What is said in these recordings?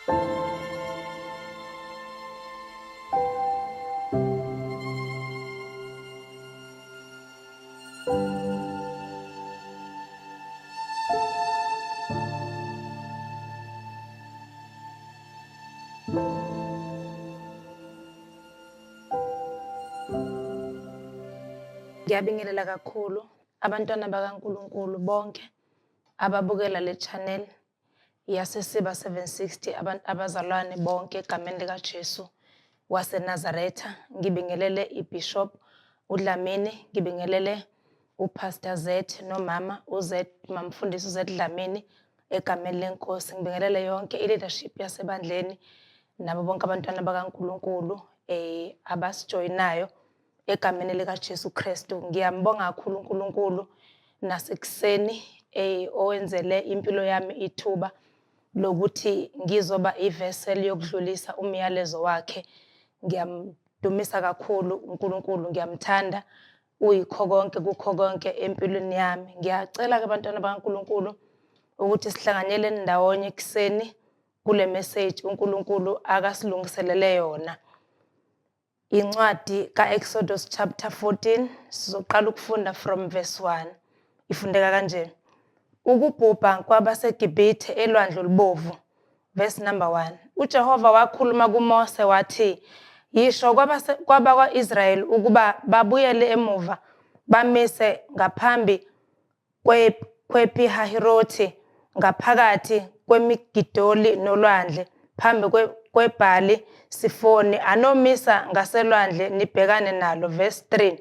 Ngiyabingelela kakhulu abantwana bakaNkulunkulu bonke ababukela le channel yaseSiba 760 abantu abazalwane bonke egameni likaJesu waseNazaretha. Ngibingelele iBishop uDlamini, ngibingelele uPastor Z nomama uZ mamfundisi uZ Dlamini egameni lenkosi. Ngibingelele yonke i-leadership yasebandleni nabo bonke abantwana bakaNkulunkulu abasijoyinayo egameni likaJesu Kristu. Ngiyambonga kakhulu uNkulunkulu nasekuseni owenzele impilo yami ithuba lokuthi ngizoba ivessel yokudlulisa umyalezo wakhe. Ngiyamdumisa kakhulu uNkulunkulu, ngiyamthanda, uyikho konke kukho konke empilweni yami. Ngiyacela-ke bantwana bakaNkulunkulu ukuthi sihlanganyeleni ndawonye ekuseni kule message uNkulunkulu akasilungiselele yona. Incwadi ka-Exodus chapter 14 sizoqala ukufunda from verse 1. Ifundeka kanje. Ukubhubha kwabaseGibhithe elwandle olubovu. Verse number 1. UJehova wakhuluma kuMose wathi, Yisho kwabakwa-Israyeli ukuba babuyele emuva bamise ngaphambi kwePihahirothi ngaphakathi kweMigidoli nolwandle, phambi kweBhali Sifoni, anomisa ngaselwandle nibhekane nalo. Verse 3.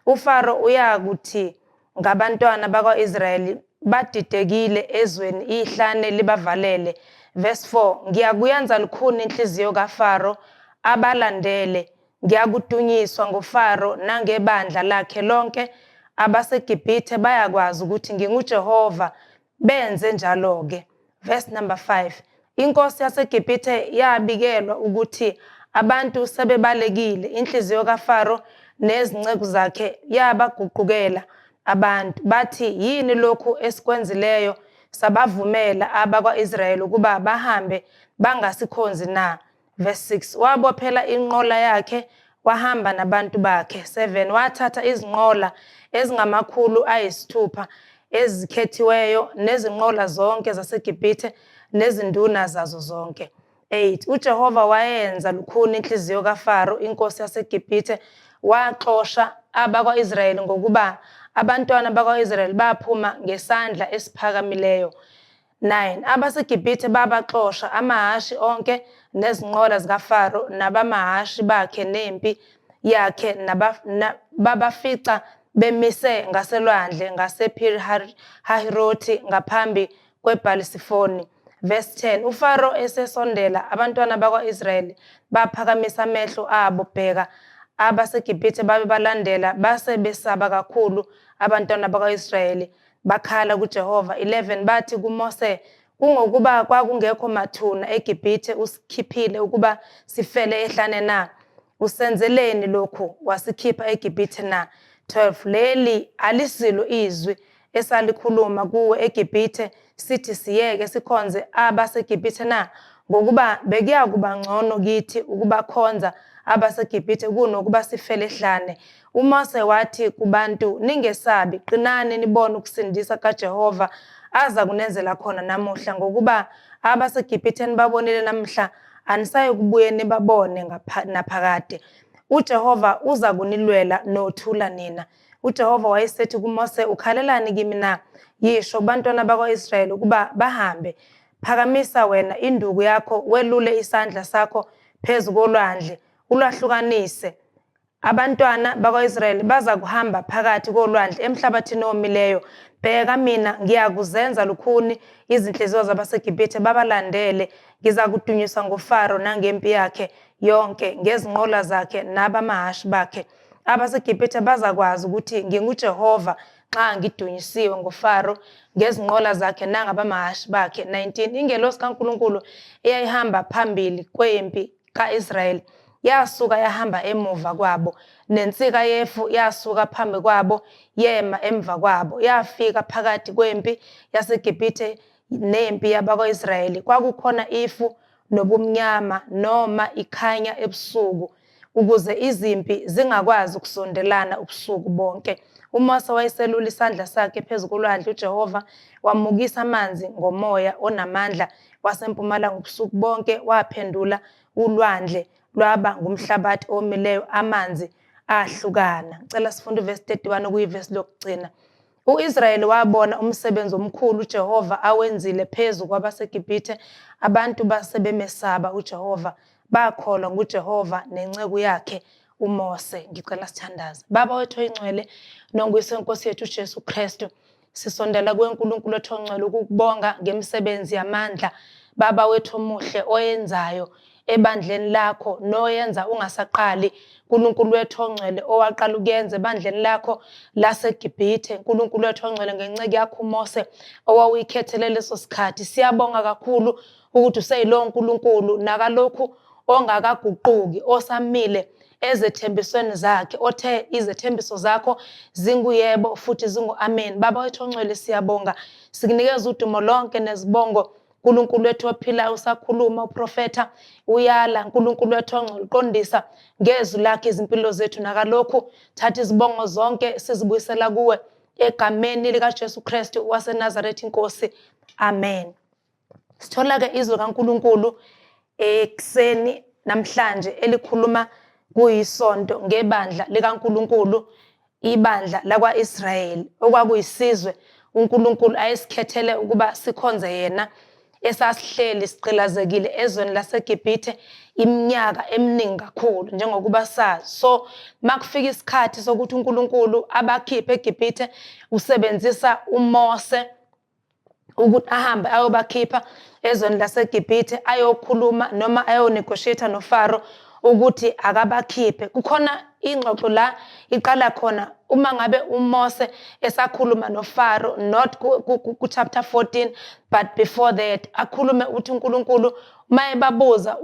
UFaro uyakuthi ngabantwana bakwa-Israyeli, Badidekile ezweni, ihlane libavalele. Verse 4. Ngiyakuyenza lukhuni inhliziyo kaFaro, abalandele. Ngiyakudunyiswa ngoFaro nangebandla lakhe lonke, abaseGibhithe bayakwazi ukuthi nginguJehova. Benze njalo-ke. Verse number 5. Inkosi yaseGibhithe yabikelwa ukuthi abantu sebebalekile, inhliziyo kaFaro nezinceku zakhe yabaguqukela abantu. Bathi, Yini lokhu esikwenzileyo sabavumela abakwa-Israyeli ukuba bahambe bangasikhonzi na? Verse 6 Wabophela inqola yakhe wahamba nabantu bakhe. 7 Wathatha izinqola ezingamakhulu ayisithupha ezikhethiweyo nezinqola zonke zaseGibhithe nezinduna zazo zonke. 8 UJehova wayenza lukhuni inhliziyo kaFaro inkosi yaseGibhithe, waxosha abakwa-Israyeli ngokuba abantwana bakwa-Israyeli baphuma ngesandla esiphakamileyo. 9 AbaseGibhithe babaxosha, amahhashi onke nezinqola zikaFaro nabamahhashi bakhe nempi yakhe babafica bemise ngaselwandle ngasePhir-hahirothi ngaphambi kweBhalisifoni. Verse 10 UFaro esesondela, abantwana bakwa-Israyeli baphakamisa amehlo abo, bheka, abaseGibhithe babebalandela, base besaba kakhulu abantwana bakwa-Israyeli. Bakhala kuJehova. 11 Bathi kuMose, Kungokuba kwakungekho mathuna eGibhithe usikhiphile ukuba sifele ehlane na? Usenzeleni lokhu, wasikhipha eGibhithe na? 12 Leli alisilo izwi esalikhuluma kuwe eGibhithe, sithi, Siyeke sikhonze abaseGibhithe na? Ngokuba bekuyakuba ngcono kithi ukubakhonza abaseGibhithe kunokuba sifele ehlane. UMose wathi kubantu, Ningesabi, qinani nibone ukusindisa kukaJehova aza kunenzela khona namuhla, ngokuba abaseGibhithe enibabonile namhla anisayikubuye nibabone naphakade. UJehova uza kunilwela, nothula nina. UJehova wayesethi kuMose, Ukhalelani kimi na? Yisho kubantwana bakwa-Israyeli ukuba bahambe. Phakamisa wena induku yakho, welule isandla sakho phezu kolwandle, ulwahlukanise. Abantwana bakwa-Israyeli bazakuhamba phakathi kolwandle emhlabathini owomileyo. Bheka, mina ngiyakuzenza lukhuni izinhliziyo zabaseGibhithe babalandele. Ngizakudunyiswa ngoFaro nangempi yakhe yonke, ngezinqola zakhe nabamahhashi bakhe. AbaseGibhithe bazakwazi ukuthi nginguJehova nxa ngidunyisiwe ngoFaro ngezinqola zakhe nangabamahhashi bakhe. 19 Ingelosi kaNkulunkulu eyayihamba phambili kwempi ka-Israyeli yasuka yahamba emuva kwabo, nensika yefu yasuka phambi kwabo yema emva kwabo, yafika phakathi kwempi yaseGibhithe nempi yabakwa-Israyeli. Kwakukhona ifu nobumnyama noma ikhanya ebusuku, ukuze izimpi zingakwazi ukusondelana ubusuku bonke. UMose wayeselula isandla sakhe phezu kolwandle, uJehova wamukisa amanzi ngomoya onamandla wasempumalanga ubusuku bonke, waphendula ulwandle lwaba ngumhlabathi owomileyo, amanzi ahlukana. Ngicela sifunde uvesi 31 okuyivesi lokugcina. U-Israyeli wabona umsebenzi omkhulu uJehova awenzile phezu kwabaseGibhithe, abantu base bemesaba uJehova, bakholwa nguJehova nenceku yakhe uMose. Ngicela sithandaze. Baba wethu oyingcwele nonguyise wenkosi yethu uJesu Kristu, sisondela kuwe Nkulunkulu wethu ongcwele ukukubonga ngemisebenzi yamandla Baba wethu omuhle oyenzayo ebandleni lakho noyenza ungasaqali Nkulunkulu wethu ongcwele owaqala ukuyenza ebandleni lakho laseGibhithe Nkulunkulu wethu ongcwele ngenceke yakho uMose owawuyikhethele leso sikhathi siyabonga kakhulu ukuthi useyilowo Nkulunkulu nakalokhu ongakaguquki osamile ezethembisweni zakhe othe izethembiso zakho zinguyebo futhi zingu-amen baba wethu ongcwele siyabonga sikunikeza udumo lonke nezibongo Nkulunkulu wethu ophilayo usakhuluma uprofetha uyala Nkulunkulu wethu ongcwele uqondisa ngezwi lakhe izimpilo zethu nakalokhu thatha izibongo zonke sizibuyisela kuwe egameni likaJesu Kristu waseNazaretha inkosi amen sithola ke izwi kaNkulunkulu ekuseni namhlanje elikhuluma kuyisonto ngebandla likaNkulunkulu ibandla lakwa-Israyeli okwakuyisizwe uNkulunkulu ayesikhethele ukuba sikhonze yena esasihleli sigqilazekile ezweni laseGibhithe iminyaka eminingi kakhulu njengokuba sazi. So makufika isikhathi sokuthi uNkulunkulu abakhiphe eGibhithe usebenzisa uMose ukuthi ahambe ayobakhipha ezweni laseGibhithe ayokhuluma noma ayonegotiate noFaro ukuthi akabakhiphe. Kukhona ingxoxo la iqala khona uma ngabe uMose esakhuluma noFaro not ku-chapter 14 but before that akhulume uthi uNkulunkulu uma ebabuza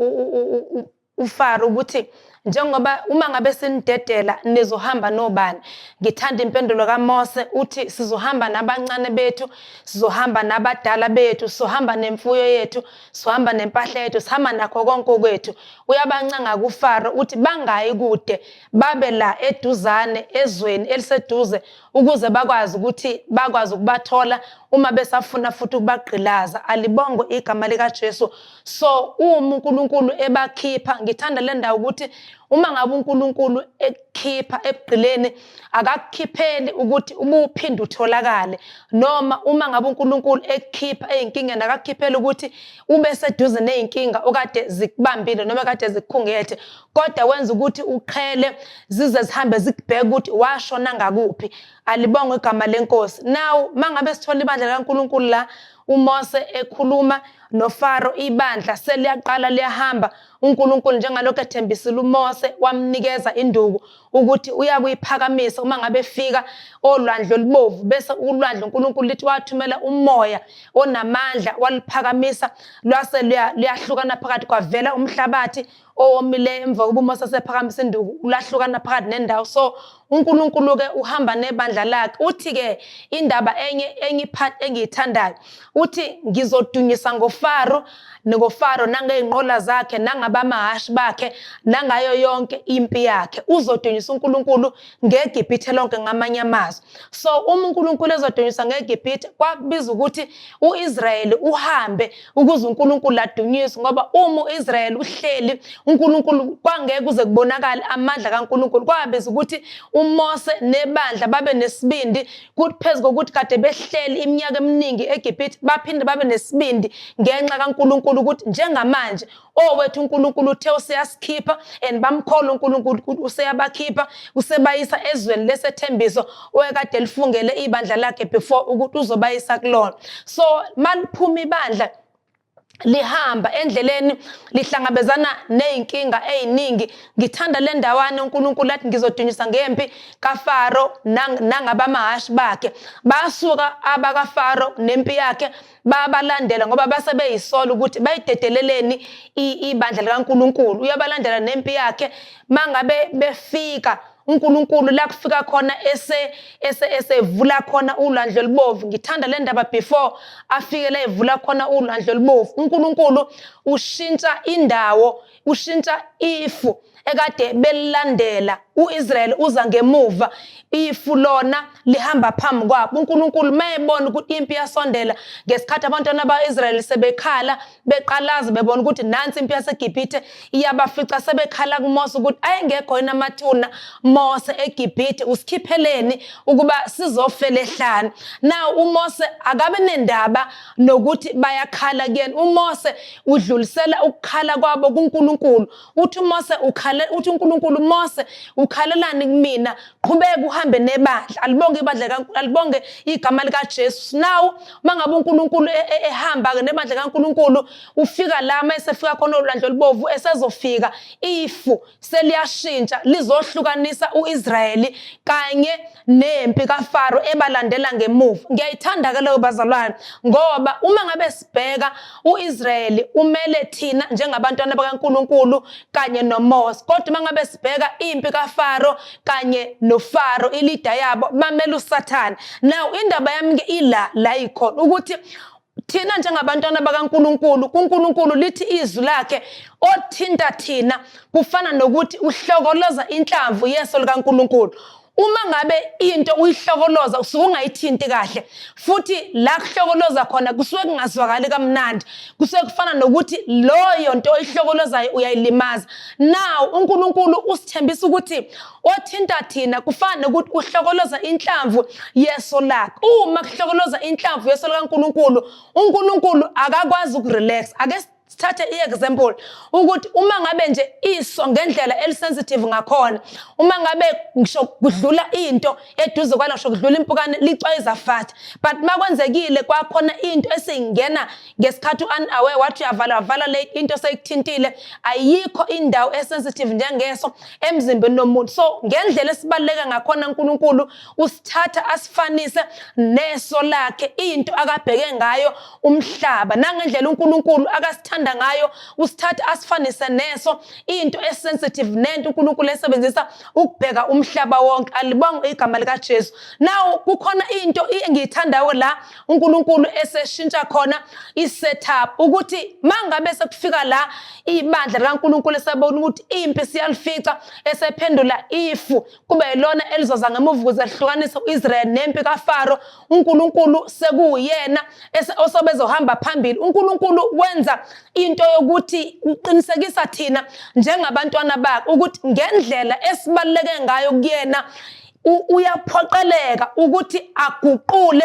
uFaro ukuthi njengoba uma ngabe sinidedela nizohamba nobani ngithanda impendulo kaMose uthi sizohamba nabancane bethu sizohamba nabadala bethu sizohamba nemfuyo yethu sizohamba nempahla yethu sihamba nakho konke okwethu uyabancanga kuFaro uthi bangayi kude babe la eduzane ezweni eliseduze ukuze bakwazi ukuthi bakwazi ukubathola uma besafuna futhi ukubagqilaza alibongwe igama likaJesu so uma uNkulunkulu ebakhipha ngithanda le ndawo ukuthi uma ngabe uNkulunkulu ekukhipha ebugqileni akakukhipheli ukuthi ubuphinde utholakale noma uma ngabe uNkulunkulu ekukhipha ezinkingeni akakukhipheli ukuthi ube seduze nezinkinga okade zikubambile noma kade zikukhungethe kodwa wenza ukuthi uqhele zize zihambe zikubheka ukuthi washona ngakuphi alibongwe igama lenkosi now mangabe sithola ibandla likaNkulunkulu la uMose ekhuluma noFaro ibandla seliyaqala liyahamba uNkulunkulu njengalokhu ethembisile uMose wamnikeza induku ukuthi uyakuyiphakamisa uma ngabe efika olwandle olubovu bese ulwandle uNkulunkulu lithi wathumela umoya onamandla waluphakamisa lwase luyahlukana phakathi kwavela umhlabathi owomileyo emva kokuba uMose esephakamisa induku ulahlukana phakathi nendawo so uNkulunkulu-ke uhamba nebandla lakhe uthi-ke indaba enye enye ipart engiyithandayo uthi ngizodunyisa ngoFaro ngoFaro nangey'nqola zakhe nangabamahhashi bakhe nangayo yonke impi yakhe uzodunyisa uNkulunkulu ngeGibhithe lonke ngamanye amazwi so uma uNkulunkulu ezodunyiswa ngeGibhithe kwakubiza ukuthi uIsrayeli uhambe ukuze uNkulunkulu adunyiswe ngoba uma uIsrayeli uhleli uNkulunkulu kwangeke kuze kubonakale amandla kaNkulunkulu kwabiza ukuthi uMose nebandla babe nesibindi kuthi phezu kokuthi kade behleli iminyaka eminingi eGibhithe baphinde babe nesibindi ngenxa kaNkulunkulu ukuthi njengamanje owethu uNkulunkulu uthe useyasikhipha and bamkholwa uNkulunkulu ukuthi useyabakhipha usebayisa ezweni lesethembiso owekade lifungele ibandla lakhe before ukuthi uzobayisa kulona so maliphuma ibandla lihamba endleleni lihlangabezana nezinkinga eziningi ngithanda le ndawana uNkulunkulu athi ngizodunyisa ngempi kaFaro nangabamahhashi bakhe basuka abakaFaro nempi yakhe bayabalandela ngoba base beyisola ukuthi bayidedeleleni ibandla likaNkulunkulu uyabalandela nempi yakhe mangabe befika uNkulunkulu la kufika khona ese ese esevula khona ulwandle olubovu. Ngithanda le ndaba before afike la evula khona ulwandle olubovu. UNkulunkulu ushintsha indawo, ushintsha ifu ekade belilandela. U-Israyeli uza ngemuva, ifu lona lihamba phambi kwabo. UNkulunkulu mayebona ukuthi impi iyasondela, ngesikhathi abantwana ba-Israyeli sebekhala beqalaza bebona ukuthi nansi impi yaseGibhithe iyabafica, sebekhala kuMose ukuthi ayengekho yini amathuna Mose eGibhithe, usikhipheleni ukuba sizofela ehlane. Now uMose akabe nendaba nokuthi bayakhala kuyena. UMose udlulisela ukukhala kwabo kuNkulunkulu. Uthi uMose ukhale, uthi uNkulunkulu, Mose ukhalelani kumina? Qhubeka uhambe nebandla. Alibonge ibandla, alibonge igama likaJesu. Now mangabe uNkulunkulu ehamba ke nebandla kaNkulunkulu, ufika la mayesefika khona olwandle olubovu, esezofika ifu seliyashintsha lizohlukanisa uIsrayeli kanye nempi kaFaro ebalandela ngemuva. Ngiyayithanda ke leyo bazalwane, ngoba uma ngabe sibheka uIsrayeli umele thina njengabantwana bakaNkulunkulu kanye noMose, kodwa uma ngabe sibheka impi kaFaro kanye noFaro ilida yabo bamele uSathane. Now indaba yami ke ila la ikhona ukuthi thina njengabantwana bakaNkulunkulu, kuNkulunkulu lithi izwi lakhe othinta thina kufana nokuthi uhlokoloza inhlamvu yeso likaNkulunkulu. Uma ngabe into uyihlokoloza usuke ungayithinti kahle, futhi la kuhlokoloza khona kusuke kungazwakali kamnandi, kusuke kufana nokuthi loyo nto oyihlokolozayo uyayilimaza. Now uNkulunkulu usithembisa ukuthi othinta thina kufana nokuthi uhlokoloza inhlamvu yeso lakhe. Uma kuhlokoloza inhlamvu yeso likaNkulunkulu, uNkulunkulu akakwazi ukurelax. Ake sithathe i-example ukuthi uma ngabe nje iso ngendlela elisensitive ngakhona, uma ngabe ngisho kudlula into eduze kwalo, ngisho kudlula impukane, licwayiza fast. But makwenzekile kwakhona into esingena ngesikhathi u-unaware, wathi uyavala wavala le into seyikuthintile, ayikho indawo esensitive njengeso emzimbeni womuntu. So ngendlela esibaluleke ngakhona, uNkulunkulu usithatha asifanise neso lakhe, into akabheke ngayo umhlaba, nangendlela uNkulunkulu akasithanda ngayo usithatha asifanise neso, into esensitive nento uNkulunkulu esebenzisa ukubheka umhlaba wonke. Alibonge igama likaJesu. Now kukhona into engiyithandayo la uNkulunkulu eseshintsha khona i-setup, ukuthi mangabe sekufika la ibandla likaNkulunkulu esebona ukuthi impi siyalifica, esephendula ifu kube yilona elizoza ngemuva ukuze lihlukanise u-Israyeli nempi kaFaro. uNkulunkulu sekuwuyena osobezohamba phambili. uNkulunkulu wenza into yokuthi uqinisekisa thina njengabantwana bakhe ukuthi ngendlela esibaluleke ngayo kuyena, uyaphoqeleka ukuthi aguqule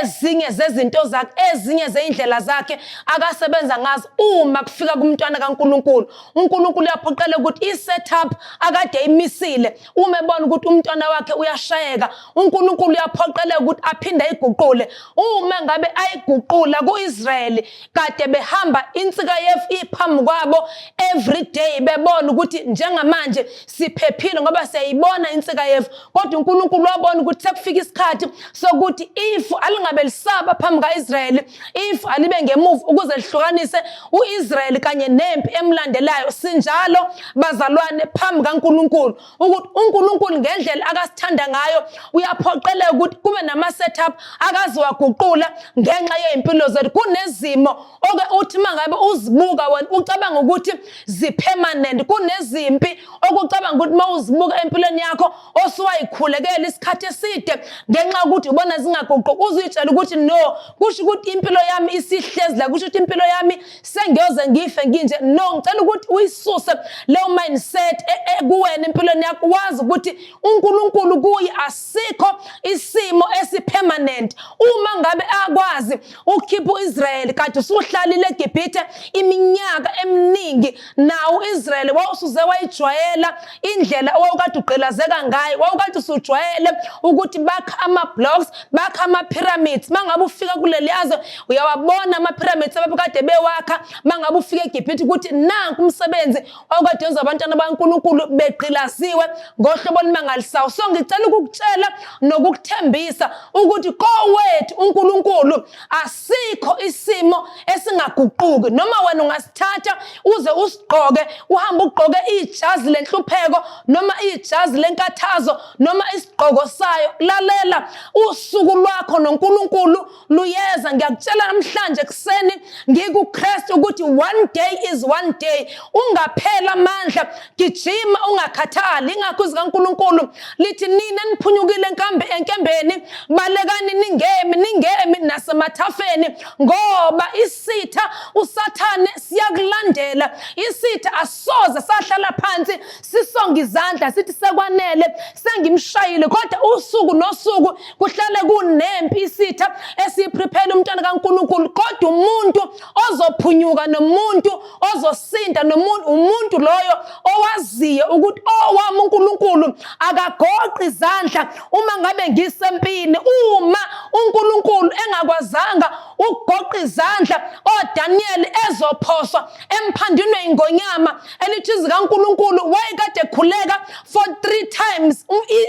ezinye zezinto zakhe, ezinye zeyindlela zakhe akasebenza ngazo. Uma kufika kumntwana kaNkulunkulu, uNkulunkulu uyaphoqeleka ukuthi i-setup akade eyimisile, uma ebona ukuthi umntwana wakhe uyashayeka, uNkulunkulu uyaphoqeleka ukuthi aphinde ayiguqule. Uma ngabe ayiguqula ku-Israyeli, kade behamba insika yefu iphambi kwabo every day, bebona ukuthi njengamanje siphephile ngoba siyayibona insika yefu, kodwa uNkulunkulu wabona ukuthi sekufika isikhathi sokuthi ifu alingabe lisaba phambi ka-Israyeli, ifu alibe ngemuva ukuze lihlukanise u-Israyeli kanye nempi emlandelayo. Sinjalo bazalwane phambi kaNkulunkulu, ukuthi uNkulunkulu ngendlela akasithanda ngayo uyaphoqeleka ukuthi kube nama-setup akaziwaguqula ngenxa yey'mpilo zethu. Kunezimo oke uthi uma ngabe uzibuka wena ucabanga ukuthi zi-permanent, kunezimpi okucabanga ukuthi uma uzibuka empilweni yakho osuwayikhulekela isikhathi eside ngenxa yokuthi ubona zingaguquki, uzuyitshela ukuthi no, kusho ukuthi impilo yami isihlezi la, kusho ukuthi impilo yami sengiyoze ngife nginje. No, ngicela ukuthi uyisuse leyo mindset kuwena empilweni yakho, wazi ukuthi uNkulunkulu kuye asikho isimo esipermanent. Uma ngabe akwazi ukukhipha uIsrayeli kade usuhlalile eGibhithe iminyaka eminingi, nawo uIsrayeli wawusuze wayijwayela indlela owawukade ugqilazeka ngayo, wawukade usujwayele ukuthi bakha ama-blocks, bakha ama-pyramids. Mangabe ufika kuleli yazwe uyawabona ama-pyramids ababekade bewakha. Mangabe ufika eGibhithe ukuthi nanku umsebenzi owawukade wenza abantwana baNkulunkulu begqilaziwe ngohlobo olumangalisayo. So ngicela ukukutshela nokukuthembisa ukuthi kowethu uNkulunkulu asikho isimo esingaguquki, noma wena ungasithatha uze usigqoke, uhambe ugqoke ijazi lenhlupheko noma ijazi lenkathazo noma isigqoko sayo. Lalela, usuku lwakho noNkulunkulu luyeza. Ngiyakutshela namhlanje ekuseni ngikuKristu ukuthi one day is one day. Ungaphela amandla, gijima ungakhathali. Ingakho izwi kaNkulunkulu lithi nina niphunyukile enkambe enkembeni, balekani ningemi, ningemi nasemathafeni, ngoba isitha uSathane siyakulandela. Isitha asoze sahlala phansi sisonga izandla sithi sekwanele, sengimshayile, kodwa usuku nosuku kuhlale kunempi isitha esiyiprepare umntwana kaNkulunkulu. Kodwa umuntu ozophunyuka nomuntu ozosinda nomuntu, umuntu loyo owaziyo ukuthi owami uNkulunkulu akagoqi izandla uma ngabe ngisempini. Uma uNkulunkulu engakwazanga ukugoqa izandla oDaniel ezophoswa emphandwini weyingonyama, elithi izwi kaNkulunkulu wayekade ekhuleka for 3 times,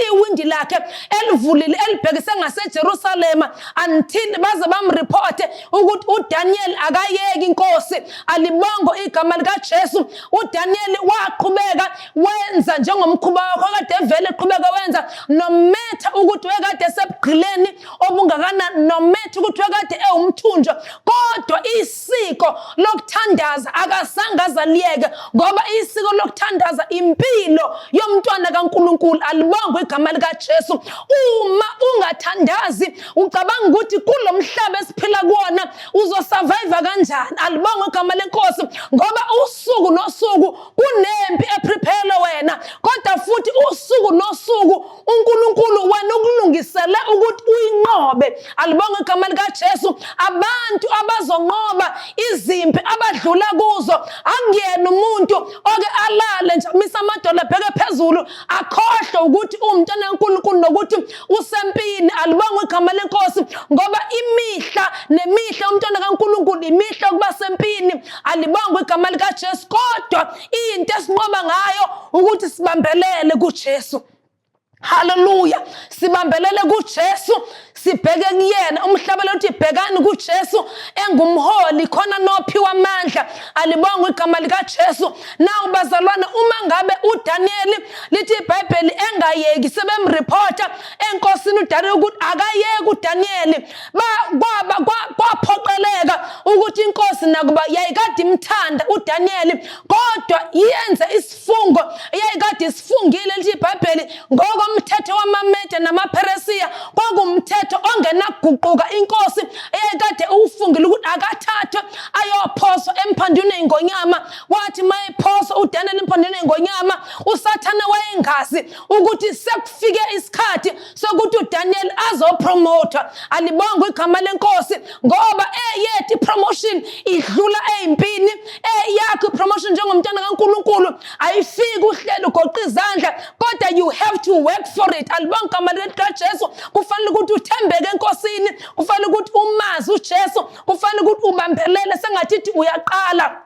iwindi lakhe elivulile elibhekise ngaseJerusalema, until baze bamreporte ukuthi uDaniel akayeki inkosi. Alibongo igama likaJesu. UDaniel waqhubeka wenza njengomkhuba wakhe kade evele eqhubeka wenza, nometha ukuthi wekade esebugqileni obungakanani, nometha ukuthi wekade ewumthunjwa, kodwa isiko lokuthandaza akazange azaliyeke, ngoba isiko lokuthandaza impilo yomntwana kaNkulunkulu. Alibongwe igama likaJesu. Uma ungathandazi, ucabanga ukuthi kulo mhlaba esiphila kuwona uzosurvive kanjani? Alibongwe igama lenkosi, ngoba usuku nosuku kunempi eprepare wena, kodwa futhi usuku nosuku uNkulunkulu wena ukulungisele ukuthi uyinqobe. Alibongwe igama likaJesu. Abantu abazonqoba izimpi abadlula kuzo, akuyena umuntu oke alale nje amisa amadolo abheke phezulu akhohlwe ukuthi uwumntwana kaNkulunkulu nokuthi usempini. Alibongwe igama lenkosi, ngoba imihla nemihla umntwana kaNkulunkulu imihla yokuba sempini. Alibongwe igama likaJesu. Kodwa into esinqoba ngayo ukuthi sibambelele kuJesu. Haleluya, sibambelele kuJesu, sibheke kuyena. Umhlaba lothi bhekani kuJesu engumholi khona nophiwa amandla. Alibongwe igama likaJesu. Nawu bazalwane, uma ngabe uDaniel, lithi iBhayibheli, engayeki, sebemreporta enkosini uDaniel ukuthi akayeki uDaniel, kwaba kwaphoqeleka ukuthi inkosi, nakuba yayikade imthanda uDaniel, kodwa yenze isifungo eyayikade isifungile. Lithi iBhayibheli ngokomthetho wamaMede namaPheresiya, kwakumthetho ongenakuguquka, inkosi eyayikade uwufungile ukuthi akathathwe ayophoswa emphandwini yengonyama. Wathi mayephoswa uDaniel emphandwini yengonyama, uSathane wayengazi ukuthi sekufike isikhathi sokuthi uDaniel azopromotha. Alibongwe igama lenkosi, ngoba eyethu ipromotion idlula eyimpini. Eyakho ipromotion njengomntwana kaNkulunkulu ayifiki uhlelo ugoqa izandla, kodwa you have to work for it. Alibongwe igama likaJesu. Kufanele ukuthi uthembeke enkosini, kufanele ukuthi umazi uJesu, kufanele ukuthi ubambelele sengathi uyaqala.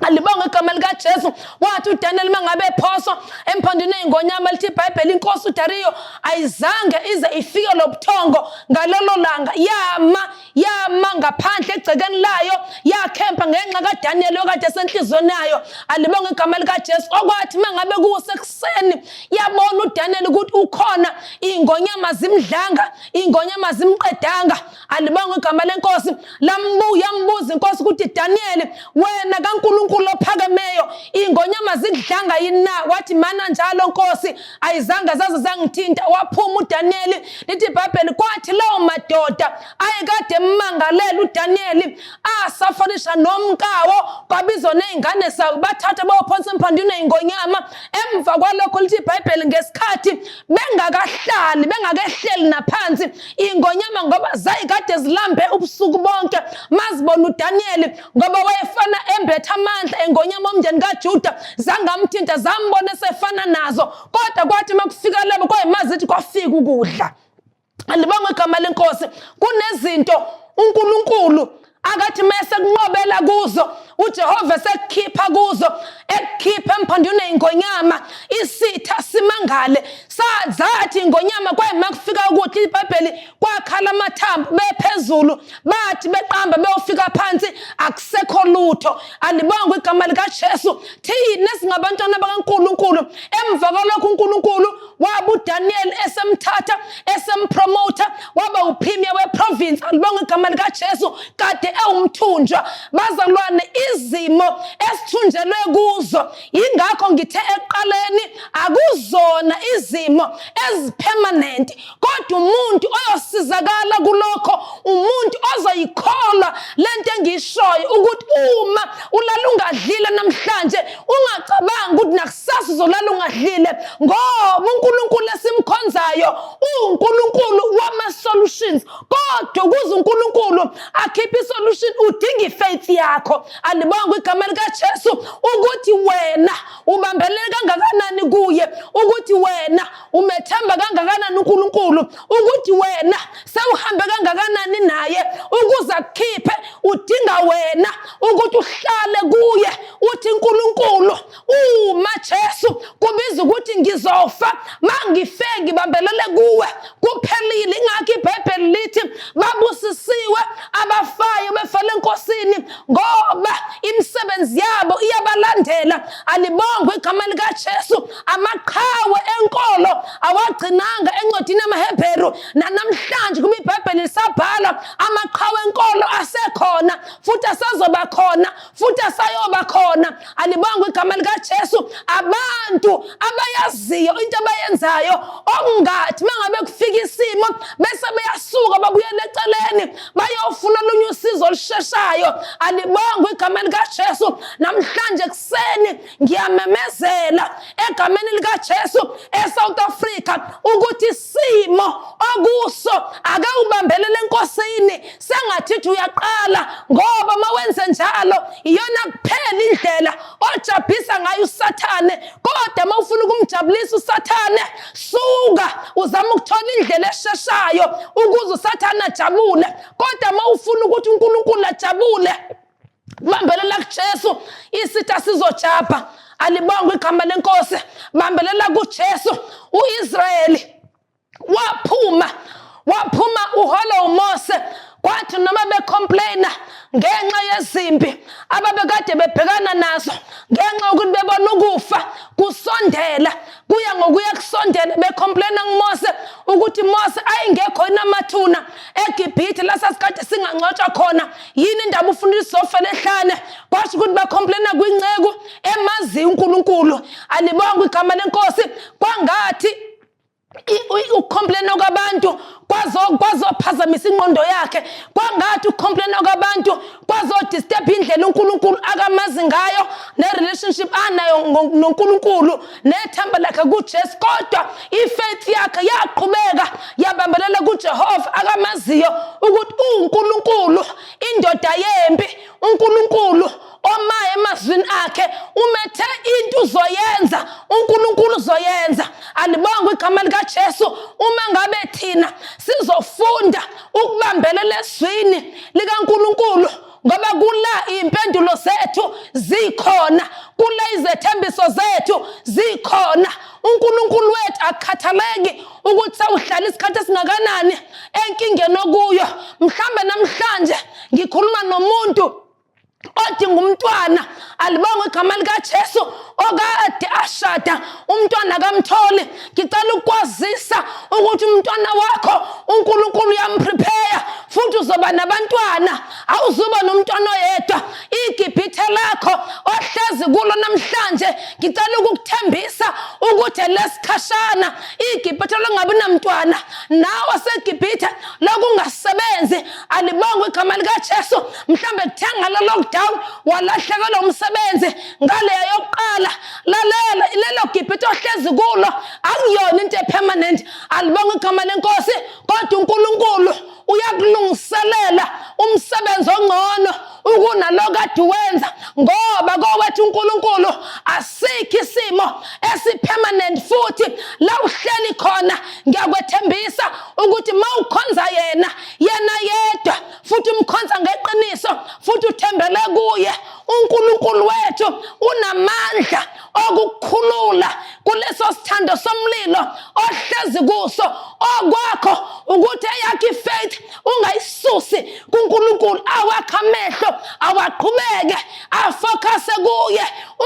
Alibonge igama likaJesu. Wathi uDaniel mangabe ephoswa emphandwini eyingonyama, lithi iBhayibheli inkosi uDariyo ayizange ize ifike lobuthongo ngalelo langa, yama ngaphandle egcekeni layo, yakhempa ngenxa kaDaniel okade esenhliziyweni yayo. Alibonge igama likaJesu. Okwathi mangabe kusekuseni yabona uDaniel ukuthi ukhona, ingonyama zimdlanga, ingonyama zimqedanga. Alibonge igama lenkosi. Lambuya yambuza inkosi ukuthi, Daniel, wena kaNkulunkulu ophakemeyo, ingonyama zikudlanga yini na? Wathi, mana njalo nkosi, ayizange zaze zangithinta. Waphuma uDaniel. Lithi iBhayibheli kwathi lawo madoda ayekade emmangalela uDaniel asafanisha nomkawo, kwabizwa nezingane zawo, bathatha bayophonsa emphandwini ingonyama. Emva kwalokho lithi iBhayibheli ngesikhathi bengakahlali, bengakehleli naphansi, ingonyama ngoba zayikade zilambe ubusuku bonke, mazibona uDaniel, ngoba wayefana embethe amandla engonyama omndeni kaJuda, zangamthinta, zambona esefana nazo. Kodwa kwathi makufika labo kwayimazi ithi kwafika ukudla. Alibongwe igama lenkosi. Kunezinto uNkulunkulu akathi mese kunqobela kuzo, uJehova sekukhipha kuzo, ekukhipha emphandwini ingonyama, isitha simangale. Zathi ingonyama kwayima kufika ukudla, iBhayibheli kwakhala amathambo bephezulu, bathi beqamba beyofika phansi akusekho lutho. Alibongwe igama likaJesu. Thina singabantwana bakaNkulunkulu, emva kwalokho uNkulunkulu waba uDaniel esemthatha esempromota waba upremier weprovince. Alibongwe igama likaJesu. Kade ewumthunjwa. Bazalwane, izimo esithunjelwe kuzo, yingakho ngithe ekuqaleni akuzona izimo ezipermanent, kodwa umuntu oyosizakala kulokho umuntu ozoyikholwa lento engiyishoyo, ukuthi uma ulala ungadlile namhlanje ungacabangi ukuthi nakusasa uzolala ungadlile, ngoba uNkulunkulu esimkhonzayo uwuNkulunkulu wama-solutions. Kodwa ukuze uNkulunkulu akhiphe isolution udinga ifaith yakho. Alibongwe igama likaJesu, ukuthi wena ubambelele kangakanani kuye, ukuthi wena umethemba kangakanani uNkulunkulu, ukuthi wena sewuhambe kangakanani naye ukuze akukhiphe. Udinga wena ukuthi uhlale kuye, uthi uNkulunkulu uma Jesu kubiza ukuthi ngizofa, mangife ngibambelele kuwe, kuphelile. Ingakho iBhayibheli lithi babusisiwe abafayo befele eNkosini, ngoba imisebenzi yabo iyabalandela. Alibongwe igama likaJesu. Amaqhawe enkolo awagcinanga encwadini yamaHebheru, nanamhlanje kuba iBhayibheli lisabhala, amaqhawe enkolo asekhona futhi asazoba khona futhi asayoba khona. Alibongwe igama likaJesu. Abantu abayaziyo into abayenzayo, okungathi mangabe kufika isimo bese beyasuka babuyele eceleni bayofuna olunye usizo olusheshayo. Alibongwe igama likaJesu. Namhlanje kuseni ngiyamemezela egameni likaJesu eSouth Africa ukuthi isimo okuso ake ubambelele eNkosini sengathi uyaqala, ngoba mawenze njalo iyona kuphela indlela ojabhisa ngayo uSathane. Kodwa mawufuna ukumjabulisa uSathane, suka uzama ukuthola indlela esheshayo ukuze uSathane ajabule. Kodwa mawufuna ukuthi uNkulunkulu ajabule, bambelela kuJesu, isitha sizojabha. Alibongwe igama lenkosi. Bambelela kuJesu. UIsrayeli waphuma uhola uMose, kwathi noma becomplaina ngenxa yezimpi ababekade bebhekana nazo, ngenxa yokuthi bebona ukufa kusondela, kuya ngokuya kusondela, becomplaina kuMose ukuthi Mose ayingekho inamathuna eGibhithe lasasikade singangcwatshwa khona, yini indaba ufuna isofela ehlane? Kwasho ukuthi bacomplaina kwinceku emaziyo uNkulunkulu. Alibongwe igama lenkosi. Kwangathi ukucomplaina kwabantu kwazophazamisa ingqondo yakhe, kwangathi ukucomplaina kwabantu kwazodisturb indlela uNkulunkulu akamazi ngayo ne-relationship anayo noNkulunkulu nethemba lakhe kuJesu. Kodwa ifaith yakhe yaqhubeka yabambelela kuJehova akamaziyo ukuthi uNkulunkulu indoda yempi, uNkulunkulu oma emazwini akhe, umethe into uzoyenza, uNkulunkulu uzoyenza. Alibongwe igama likaJesu. Uma ngabe thina sizofunda ukubambelela ezwini likaNkulunkulu, ngoba kula iy'mpendulo zethu zikhona, kula izethembiso zethu zikhona. uNkulunkulu wethu akukhathaleki ukuthi sewuhlala isikhathi esingakanani enkingeni okuyo. Mhlambe namhlanje ngikhuluma nomuntu odinga umntwana. Alibongwe igama likaJesu. Okade ashada umntwana kamtholi, ngicela ukwazisa ukuthi umntwana wakho uNkulunkulu uyamprepare futhi uzoba nabantwana, awuzuba nomntwana oyedwa. IGibhithe lakho ohlezi kulo namhlanje, ngicela ukukuthembisa ukuthi lesikhashana iGibhithe longabi namntwana, nawe seGibhithe lokungasebenzi. Alibongwe igama likaJesu. Mhlambe kuthenga lo lockdown walahlekelwa umsebenzi ngaleya yokuqala, lalela, lelo Gibhithe ohlezi kulo akuyona into epermanent. Alibongwe igama lenkosi. Kodwa uNkulunkulu uyakulungiselela umsebenzi ongcono ukunalo kade wenza, ngoba kowethu uNkulunkulu asikho isimo esipermanent. Futhi la uhleli khona ngiyakwethembisa ukuthi mawukhonza yena, yena yedwa, futhi umkhonza ngeqiniso futhi uthembele kuye, uNkulunkulu wethu unamandla okukhulula kuleso sithando somlilo ohleli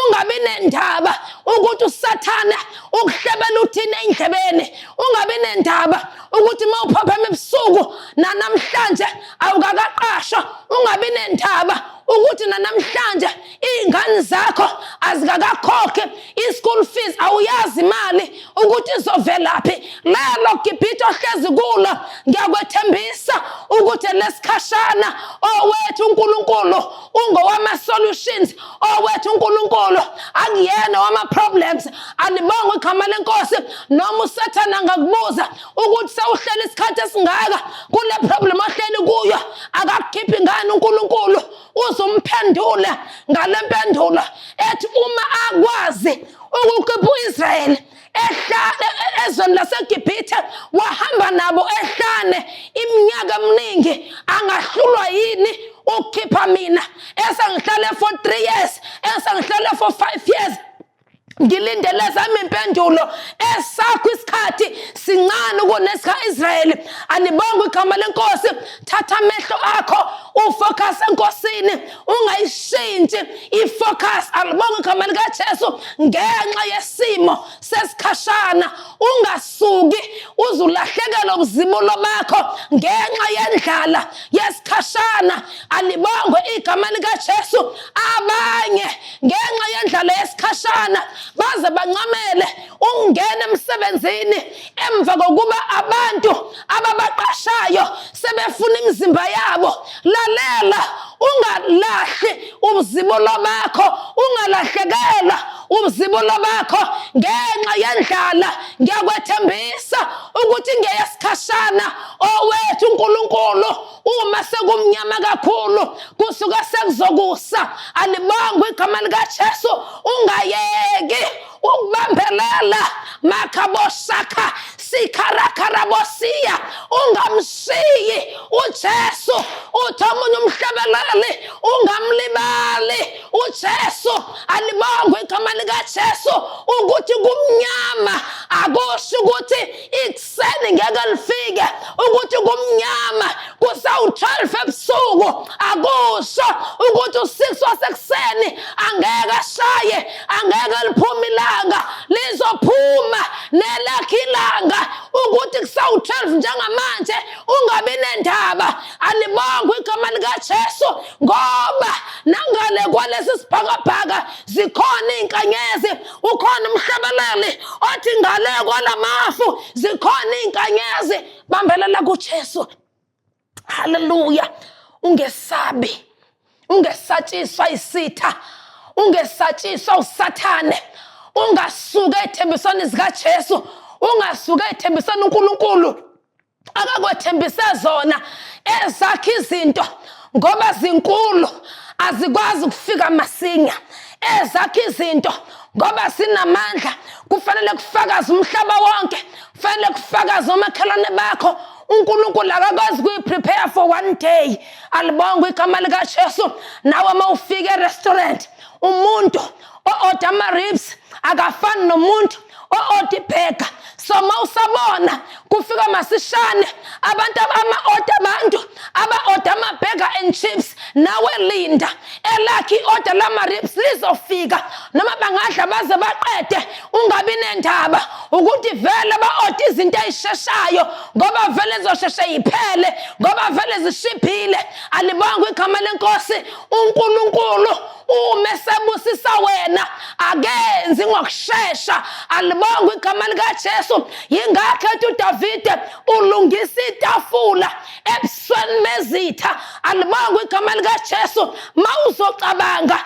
Ungabi nendaba ukuthi uSathane ukuhlebela uthini endlebeni. Ungabi nendaba ukuthi uma uphaphama ebusuku nanamhlanje awukakaqashwa. Ungabi nendaba ukuthi nanamhlanje iy'ngane zakho azikakakhokhi i-school fees, awuyazi imali ukuthi izovelaphi. Lelo Gibhithe ohlezi kulo, ngiyakwethembisa ukuthi lesikhashana owethu uNkulunkulu ungowama-solutions. Owethu uNkulunkulu akuyena wama-problems. Alibongwe igama lenkosi. Noma uSathane angakubuza ukuthi sewuhleli isikhathi esingaka kule problem ohleli kuyo, akakukhiphi ngani uNkulunkulu, uzumphendule ngale mpendulo ethi uma akwazi ukukhipha u-Israyeli ehlane ezweni laseGibhithe, wahamba nabo ehlane iminyaka eminingi, angahlulwa yini ukukhipha mina esengihlale for 3 years, esengihlale for 5 years ngilindele zami impendulo? Esakho isikhathi sincane kunesika-Israyeli. Alibongwe igama lenkosi. Thatha amehlo akho ufocus enkosini, ungayishintshi ifocus. Alibongwe igama likaJesu. Ngenxa yesimo sesikhashana ungasuki uzulahlekelwa ubuzibulo bakho ngenxa yendlala yesikhashana. Alibongwe igama likaJesu. Abanye ngenxa yendlala yesikhashana baze bancamele ukungena emsebenzini emva kokuba abantu ababaqashayo sebefuna imizimba yabo. Lalela, ungalahli ubuzibulo bakho, ungalahlekelwa ubuzibulo bakho ngenxa yendlala. Ngiyakwethembisa ukuthi ngeyesikhashana. Owethu uNkulunkulu, uma sekumnyama kakhulu kusuka sekuzokusa. Alibongwe igama likaJesu. Ungayeki ukubambelela makhaboshakha sikharakharabosia, ungamshiyi uJesu. Uthi omunye umhlabeleli, ungamlibali uJesu. Alibongwe igama likaJesu. Ukuthi kumnyama akusho ukuthi ikuseni ngeke lifike. Ukuthi kumnyama kusawu-12 ebusuku akusho ukuthi u-6 wasekuseni angeke ashaye, angeke liphume ilanga. Lizophuma nelakhe ilanga. Ukuthi kusawu-12 njengamanje, ungabi nendaba. Alibongwe igama likaJesu, ngoba nangale kwalesi sibhakabhaka zikhona iy'nkanyezi. Ukhona umhlabeleli othi ngale kwalamafu zikhona iy'nkanyezi. Bambelela kuJesu. Haleluya. Ungesabi, ungesatshiswa isitha, ungesatshiswa uSathane. Ungasuka ethembisweni zikaJesu, ungasuka ethembisweni uNkulunkulu akakwethembise zona. Ezakhe izinto ngoba zinkulu azikwazi ukufika masinya. Ezakhe izinto ngoba sinamandla kufanele kufakaze umhlaba wonke, kufanele kufakaze omakhelwane bakho. UNkulunkulu akakwazi kuyi-prepare for one day. Alibongwe igama likaJesu. Nawe uma ufika e-restaurant, umuntu o-order ama-ribs akafani nomuntu o-order i-burger. So uma usabona kufika masishane abantu ama-order, abantu aba-order ama-burger and chips, nawe linda, elakhe i-order lama-ribs lizofika noma bangadla baze baqede. Ungabi nendaba ukuthi vele ba-order izinto ey'sheshayo, ngoba vele zizosheshe yiphele, ngoba vele zishibhile. Alibongwe igama lenkosi. UNkulunkulu uma esebusisa wena akenzi ngokushesha. Alibongwe igama likaJesu. Yingakho ethi uDavide ulungisa itafula ebusweni bezitha. Alibongwe igama likaJesu. Mawuzocabanga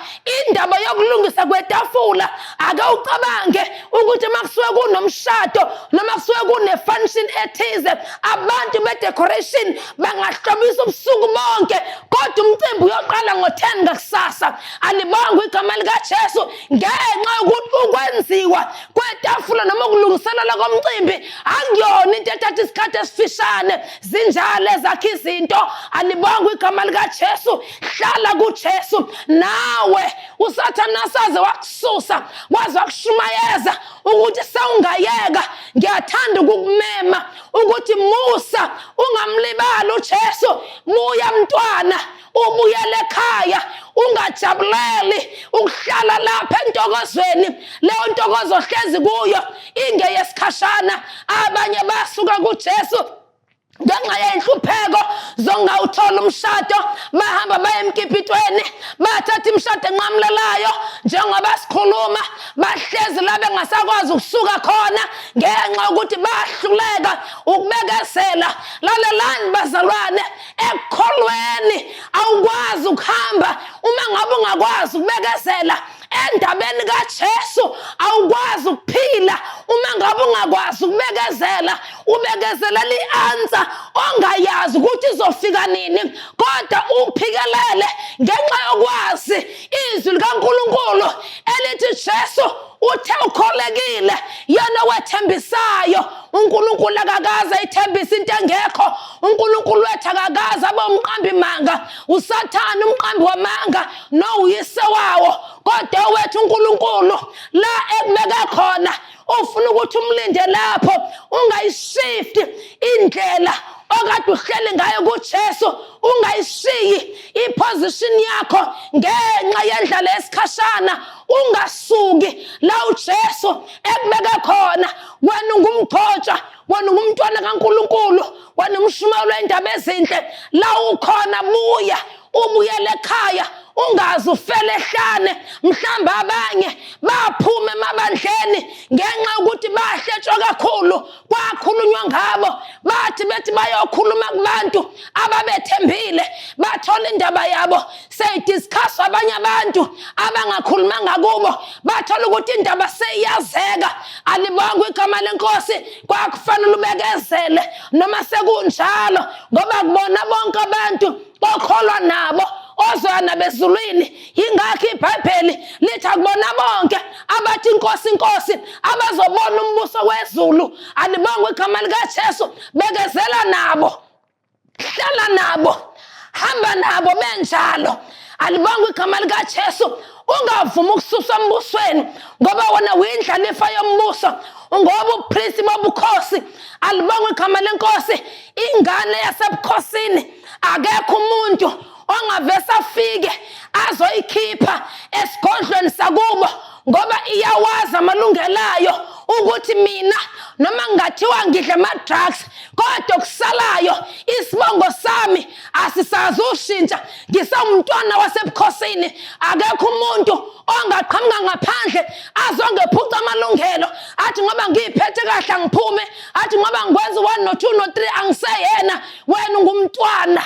indaba yokulungisa kwetafula, ake ucabange ukuthi uma kusuke kunomshado noma kusuke kune-function ethize, abantu be-decoration bangahlobisa ubusuku bonke, kodwa umcimbi uyoqala ngo-10 ngakusasa. Alibongwe igama likaJesu. Ngenxa yokuthi ukwenziwa kwetafula noma ukulungiselela komcimbi akuyona into ethatha isikhathi esifishane, zinjalo ezakhe izinto. Alibongwe igama likaJesu. Hlala kuJesu. Nawe uSathane asaze wakususa, waze wakushumayeza. ukuthi sewungayeka. Ngiyathanda ukukumema ukuthi musa ungamlibali uJesu. Buya mntwana, ubuyele ekhaya, ungajabuleli ukuhlala lapha entokozweni. Leyo ntokozo ohlezi kuyo ingeyesikhashana. Abanye basuka kuJesu ngenxa yenhlupheko zongawuthola umshado, bahamba baye emkipitweni, bathatha imishado enqamulelayo. Njengoba sikhuluma bahlezi la bengasakwazi ukusuka khona ngenxa yokuthi bahluleka ukubekezela. Lalelani bazalwane, ekukholweni awukwazi ukuhamba uma ngabe ungakwazi ukubekezela. Endabeni kaJesu awukwazi ukuphila uma ngabe ungakwazi ukubekezela. Ubekezelela i-answer ongayazi ukuthi izofika nini, kodwa uphikelele ngenxa yokwazi izwi likaNkulunkulu elithi Jesu uthe ukholekile, yena wethembisayo. uNkulunkulu akakaze ayithembise into engekho. uNkulunkulu wethu akakaze abe umqambi manga. USathane umqambi wamanga nowuyise wawo, kodwa wethu uNkulunkulu la ekubeke khona ufuna ukuthi umlinde lapho, ungayishifti indlela okade uhleli ngayo kuJesu, ungayishiyi iposition yakho ngenxa yendlala yesikhashana, ungasuki la uJesu ekubeke khona. Wena ungumgcotshwa, wena ungumntwana kaNkulunkulu, wena umshumayeli wendaba ezinhle. La ukhona buya, ubuyele ekhaya, ungaze ufele ehlane. Mhlawumbe abanye baphuma emabandleni ngenxa yokuthi bahletshwa kakhulu, kwakhulunywa ngabo, bathi bethi bayokhuluma kubantu ababethembile, bathola indaba yabo seyidiscusswa abanye abantu abangakhulumanga kubo, bathola ukuthi indaba seyiyazeka. Alibongwe igama lenkosi. Kwakufanele ubekezele noma sekunjalo, ngoba kubona bonke abantu okholwa nabo ozoya nabezulwini. Yingakho iBhayibheli lithi akubona bonke abathi inkosi inkosi abazobona umbuso wezulu. Alibongwe igama likaJesu. Bekezela nabo, hlala nabo, hamba nabo benjalo. Alibongwe igama likaJesu. Ungavumi ukususwa embusweni, ngoba wena uyindlalifa yombuso, ngoba ubupristi bobukhosi. Alibongwe igama lenkosi. Ingane yasebukhosini, akekho umuntu ongavese afike azoyikhipha esigodlweni sakubo, ngoba iyawazi amalungelo ayo ukuthi mina noma ngingathiwa ngidla ama-drugs, kodwa okusalayo isibongo sami asisazi ushintsha, ngisawumntwana wasebukhosini. Akekho umuntu ongaqhamuka ngaphandle azongephuca amalungelo, athi ngoba ngiyiphethe kahle angiphume, athi ngoba ngikwenza 1 no 2 no 3 angiseyena. Wena ungumntwana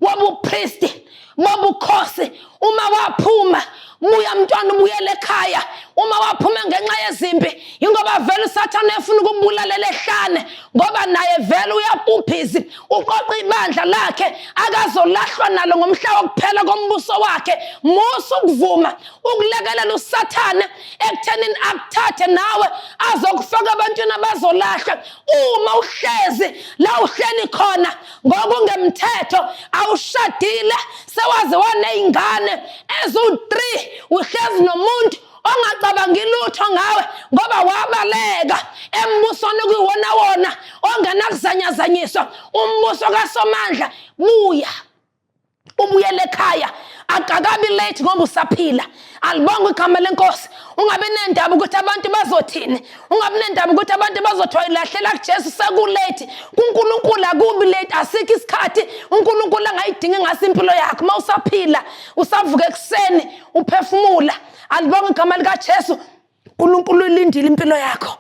wobupristi bobukhosi. Uma waphuma, buya mntwana, ubuyele ekhaya. Uma waphuma ngenxa yezimpi, ingoba vele uSathane efuna ukubulalela ehlane, ngoba naye vele uyabhubhizi uqoqa ibandla lakhe akazolahlwa nalo ngomhla wokuphela kombuso wakhe. Musa ukuvuma ukulekelela uSathane ekuthenini akuthathe nawe azokufaka ebantwini abazolahlwa. Uma uhlezi la uhleli khona ngokungemthetho, awushadile, sewaze waney'ngane eziwu-3, uhlezi nomuntu ongacabangi lutho ngawe, ngoba wabaleka embusweni okuyiwona wona ongenakuzanyazanyiswa, umbuso kaSomandla. Buya, ubuyele ekhaya, akakabi late ngoba usaphila. Alibongwe igama lenkosi. Ungabi nendaba ukuthi abantu bazothini, ungabi nendaba ukuthi abantu bazothiwa ilahlela kuJesu, sekulate. KuNkulunkulu akubi late, asikho isikhathi uNkulunkulu angayidingi ngaso impilo yakho uma usaphila, usavuka ekuseni, uphefumula. Alibongwe igama likaJesu. uNkulunkulu ulindile impilo yakho,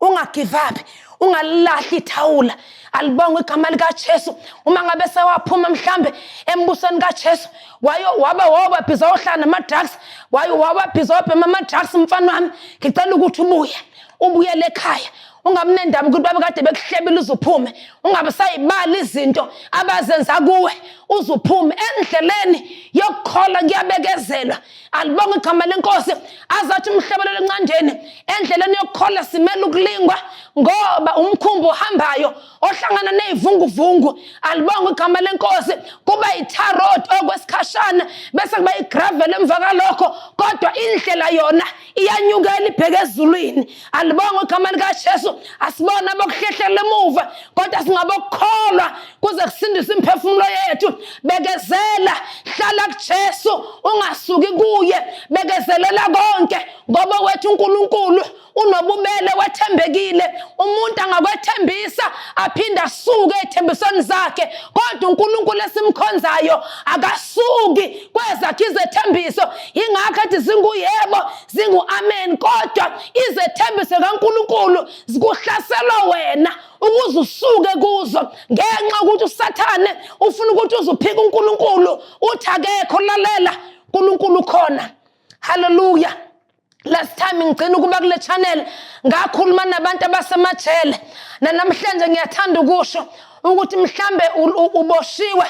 ungagive up, ungalilahli ithawula. Alibongwe igama likaJesu. Uma ngabe sewaphuma mhlambe embusweni kaJesu, wayo waba wabhiza ohlala nama-drugs, wayo wababhiza wabhema ama-drugs, mfana wami, ngicela ukuthi ubuye, ubuyele ekhaya. Ungabi nendaba ukuthi babe kade bekuhlebile uze uphume, ungabe sayibala izinto abazenza kuwe uze uphume. Endleleni yokukholwa kuyabekezelwa. Alibonge igama lenkosi. Azathi umhlabelelo encandeni, endleleni yokukholwa simele ukulingwa. Ngoba umkhumbi ohambayo ohlangana nezivunguvungu, alibonga igama lenkosi, kuba yi-tar road okwesikhashana, bese kuba i-gravel emva kalokho, kodwa indlela yona iyanyukela ibheke ezulwini. Alibonga igama likaJesu. Asibona abokuhlehlela emuva, kodwa singabokukholwa kuze kusindiswe imiphefumulo yethu. Bekezela, hlala kuJesu, ungasuki kuye, bekezelela konke, ngoba wethu uNkulunkulu unobubele, wethembekile. Umuntu angakwethembisa aphinde asuke ethembisweni zakhe, kodwa uNkulunkulu esimkhonzayo akasuki kwezakhe izethembiso. Ingakho ethi zinguyebo, zingu-amen, kodwa izethembiso kaNkulunkulu zikuhlaselwa wena ukuze usuke kuzo, ngenxa ukuthi uSathane ufuna ukuthi uzuphike uNkulunkulu, uthi akekho. Lalela, uNkulunkulu ukhona. Haleluya. Last time ngigcina ukuba kule channel ngakhuluma nabantu abasemajele, nanamhlanje ngiyathanda ukusho ukuthi mhlambe uboshiwe,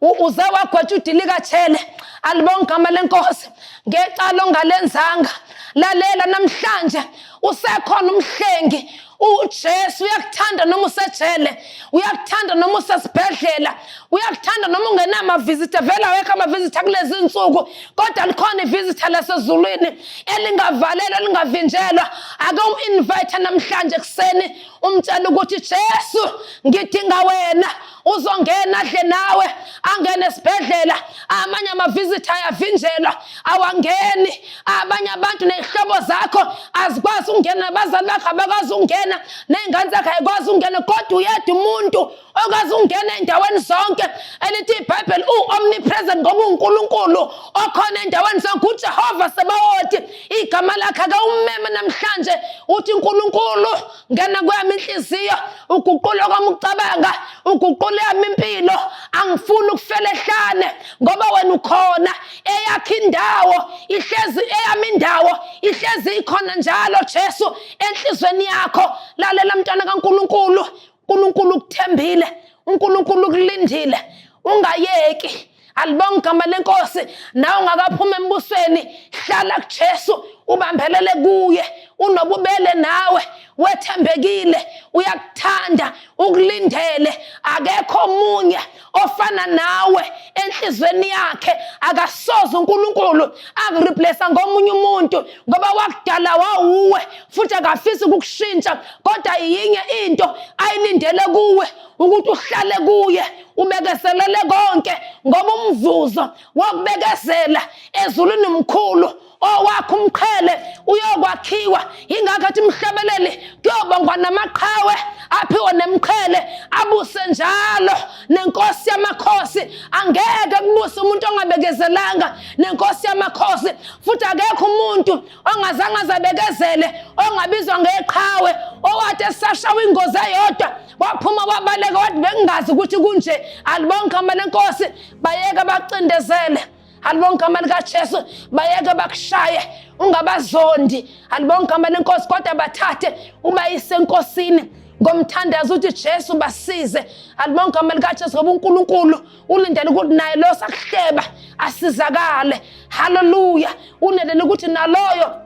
uze wagwetshwa udilika jele, alibonga igama lenkosi, ngecala ongalenzanga. Lalela, namhlanje usekhona umhlengi uJesu. Uyakuthanda noma usejele, uyakuthanda noma usesibhedlela, uyakuthanda noma ungenama-visitor. Vele awekho ama-visitor kulezi nsuku, kodwa likhona i-visitor lasezulwini elingavalelwa, elingavinjelwa. Ake um-invite namhlanje ekuseni, umtshela ukuthi, "Jesu, ngidinga wena." Uzongena adle nawe, angene esibhedlela. Amanye ama-visitor ayavinjelwa, awangeni. Abanye abantu ney'hlobo zakho azikwazi ukungena, nabazali bakho abakwazi ukungena, ney'ngane zakho ayikwazi ukungena, kodwa uyedwa umuntu okwazi ukungena ey'ndaweni zonke, elithi iBhayibheli uwu-omnipresent, ngoba uwuNkulunkulu okhona ey'ndaweni zonke, uJehova Sebawoti igama lakhe. Ake ummeme namhlanje, uthi, "Nkulunkulu, ngena kwami inhliziyo, uguqule kwami ukucabanga, uguqule yami impilo. Angifuni ukufela ehlane, ngoba wena ukhona. Eyakho indawo ihlezi, eyami indawo ihlezi ikhona njalo, Jesu, enhlizweni yakho." Lalela, mntwana kaNkulunkulu, uNkulunkulu ukuthembile, uNkulunkulu ukulindile, ungayeki. Alibonga igama lenkosi. Nawe ungakaphuma embusweni, hlala kuJesu, ubambelele kuye. Unobubele nawe, wethembekile, uyakuthanda, ukulindele. Akekho omunye ofana nawe enhlizweni yakhe. Akasoze uNkulunkulu akureplace ngomunye umuntu, ngoba wakudala wawuwe, futhi akafisi ukukushintsha. Kodwa yinye into ayilindele kuwe, ukuthi uhlale kuye, ubekezelele konke, ngoba umvuzo wokubekezela ezulwini mkhulu. Owakho umqhele uyokwakhiwa. Ingakho athi umhlabeleli, kuyobongwa namaqhawe, aphiwe nemqhele, abuse njalo nenkosi yamakhosi. Angeke kubuse umuntu ongabekezelanga nenkosi yamakhosi, futhi akekho umuntu ongazange azabekezele ongabizwa ngeqhawe, owathi esashawa ingozi eyodwa waphuma wabaleka, wathi, "Bengingazi ukuthi kunje." Alibonke igama lenkosi. Bayeke bacindezele, alibonke igama likaJesu. Bayeke bakushaye, ungabazondi, alibonke igama lenkosi, kodwa bathathe ubayise enkosini ngomthandazo, uthi, "Jesu, basize." Alibonke igama likaJesu, ngoba uNkulunkulu ulindele ukuthi naye lo sakuhleba asizakale. Haleluya. Ulindele ukuthi naloyo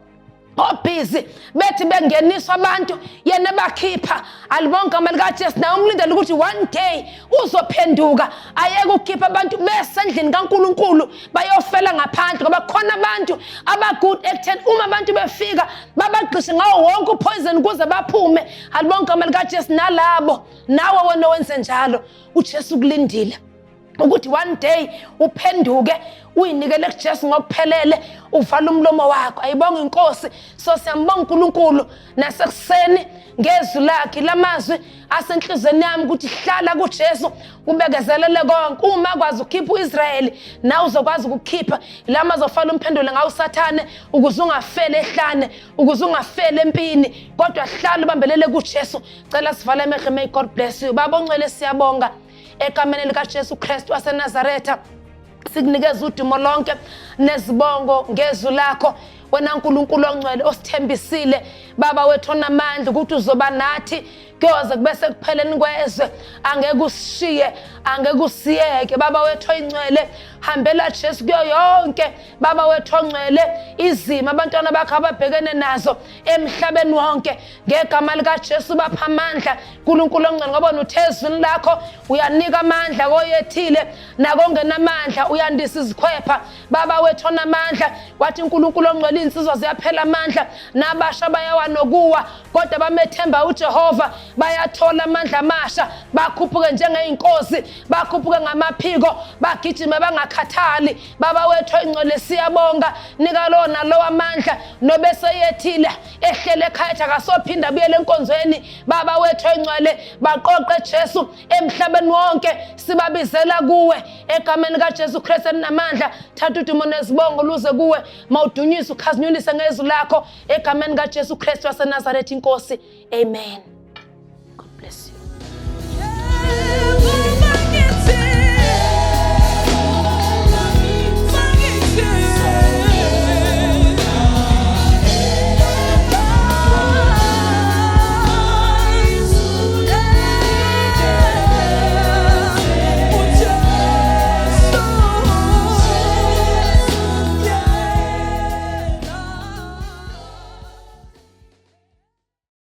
obhizi bethi bengeniswa abantu yena bakhipha, alibonke igama likaJesu, naye umlindele ukuthi one day uzophenduka, ayeke ukukhipha abantu besendlini kaNkulunkulu bayofela ngaphandle, ngoba khona abantu abagood ekutheni uma abantu befika babagqishe ngawo wonke upoison ukuze baphume. Alibonke igama likaJesu. Nalabo nawe wena wenze njalo. UJesu kulindile ukuthi one day uphenduke, uyinikele kuJesu ngokuphelele, uvala umlomo wakho. Ayibonga inkosi. So siyambonga uNkulunkulu nasekuseni ngezwi lakhe. Lamazwi asenhlizweni yami ukuthi hlala kuJesu, ubekezelele konke. Uma kwazi ukukhipha uIsrayeli, nawe uzokwazi ukukhipha. Lamazwi ofanele umphendule ngawo uSathane ukuze ungafeli ehlane, ukuze ungafeli empini, kodwa hlala ubambelele kuJesu. Cela sivale amehlo. May God bless you. Baba ongcwele, siyabonga egameni likaJesu Kristu waseNazaretha. Sikunikeza udumo lonke nezibongo ngezwi lakho, wena Nkulunkulu ongcwele osithembisile, Baba wethu onamandla, ukuthi uzoba nathi. Kuyoze kube sekupheleni kwezwe, angeke usishiye, angeke usiyeke. Baba wethu oyingcwele, hambela Jesu kuyo yonke, Baba wethu ongcwele, izimo abantwana bakho ababhekene nazo emhlabeni wonke, ngegama likaJesu bapha amandla, Nkulunkulu ongcwele, ngoba uthe ezwini lakho uyanika amandla koyethile nakongenamandla, uyandisa izikhwepha. Baba wethu onamandla, wathi uNkulunkulu ongcwele, iy'nsizwa ziyaphela amandla nabasha bayawa nokuwa, kodwa bamethemba uJehova bayathola amandla amasha, bakhuphuke njengey'nkosi, bakhuphuke ngamaphiko, bagijime bangakhathali. Baba wethu oyingcwele, siyabonga, nika lowo nalowo amandla, nobeseyethile ehlele ekhaya ethi akasophinda abuyele enkonzweni. Baba wethu oyingcwele, baqoqe Jesu emhlabeni wonke, sibabizela kuwe egameni kaJesu Kristu elinamandla. Thatha udumo nezibongo luze kuwe, mawudunyiswe ukhazinyulise ngezwi lakho egameni kaJesu Kristu waseNazaretha inkosi. Amen. God bless you.